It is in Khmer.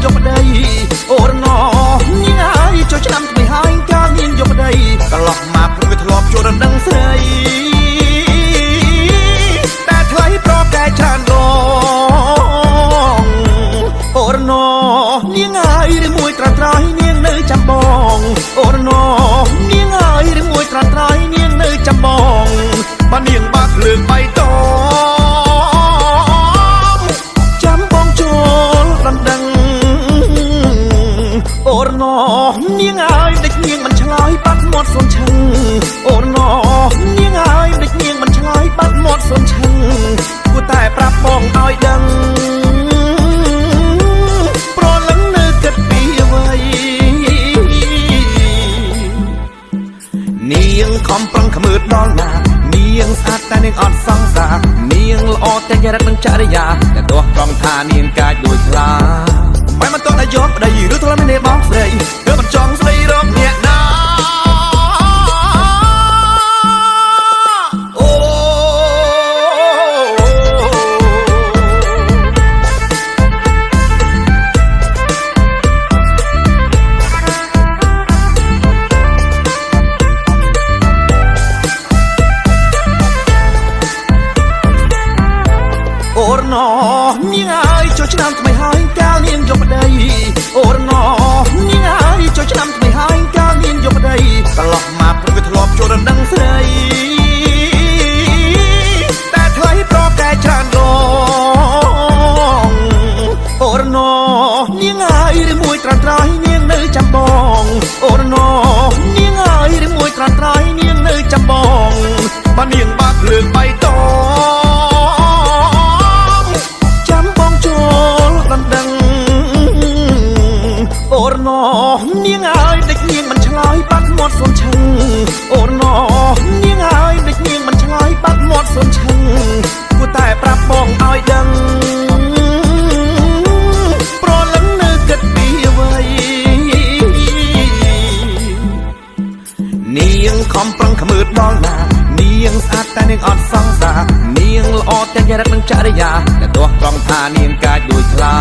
យកប្តីអូរណនាងអើយចូលឆ្នាំថ្មីហើយកាលនាងយកប្តីកន្លោះមកព្រោះវាធ្លាប់ជួលរដឹងស្រីតែថ្លៃប្រកែច្រើនដងអូរណនាងអើយឬមួយត្រាំត្រៃនាងនៅចាំបងអូរណនាងអើយឬមួយត្រាំត្រៃនាងនៅចាំបងបើនាងបាក់ភ្លើងបៃតងចាំបងចូលដណ្ដឹងអូរណនាងអើយដេចនាងមិនឆ្លើយបាត់មាត់សូនឈឹងអូរណនាងអើយដេចនាងមិនឆ្លើយបាត់មាត់សូនឈឹងគួរតែប្រាប់បងឲ្យដឹង ប្រលឹងនៅគិតពីអ្វីនាងខំប្រឹងខ្មើដល់ណានាងស្អាតតែនាងអត់សង្សារនាងល្អទាំងចរិតនិងចរិយាតែទោះត្រង់ថានាងកាចដូចខ្លាមិនមិនតន់ឲ្យយកប្តីឬធ្លាប់មានបងស្រីឬមិនចង់ស្រីរកអ្នកណាអូ អូរណនាងអើយចូលឆ្នាំថ្មីហើយកាលនាងយកប្តីអូរណនាងអើយចូលឆ្នាំថ្មីហើយកាលនាងយកប្តីកន្លោះមកព្រោះវាធ្លាប់ចូលរដឹងស្រីតែថ្លៃប្រកែច្រើនដងអូរណនាងអើយឬមួយត្រាំត្រៃនាងនៅចាំបងអូរណនាងអើយឬមួយត្រាំត្រៃនាងនៅចាំបងបើនាងបាក់ភ្លើងបៃតង ចាំបងចូលដណ្ដឹងអូរណនាងអើយដេចនាងមិនឆ្លើយបាត់មាត់សូនឈឹងអូរណនាងអើយដេចនាងមិនឆ្លើយបាត់មាត់សូនឈឹងគួរតែប្រាប់បងឲ្យដឹងប្រលឹងនៅគិតពីអ្វី នាងខំប្រឹងខ្មើដល់ណានាងស្អាតតែនាងអត់សង្សារនាងល្អទាំងចរិតនិងចរិយាតែទោះត្រង់ថានាងកាចដូចខ្លា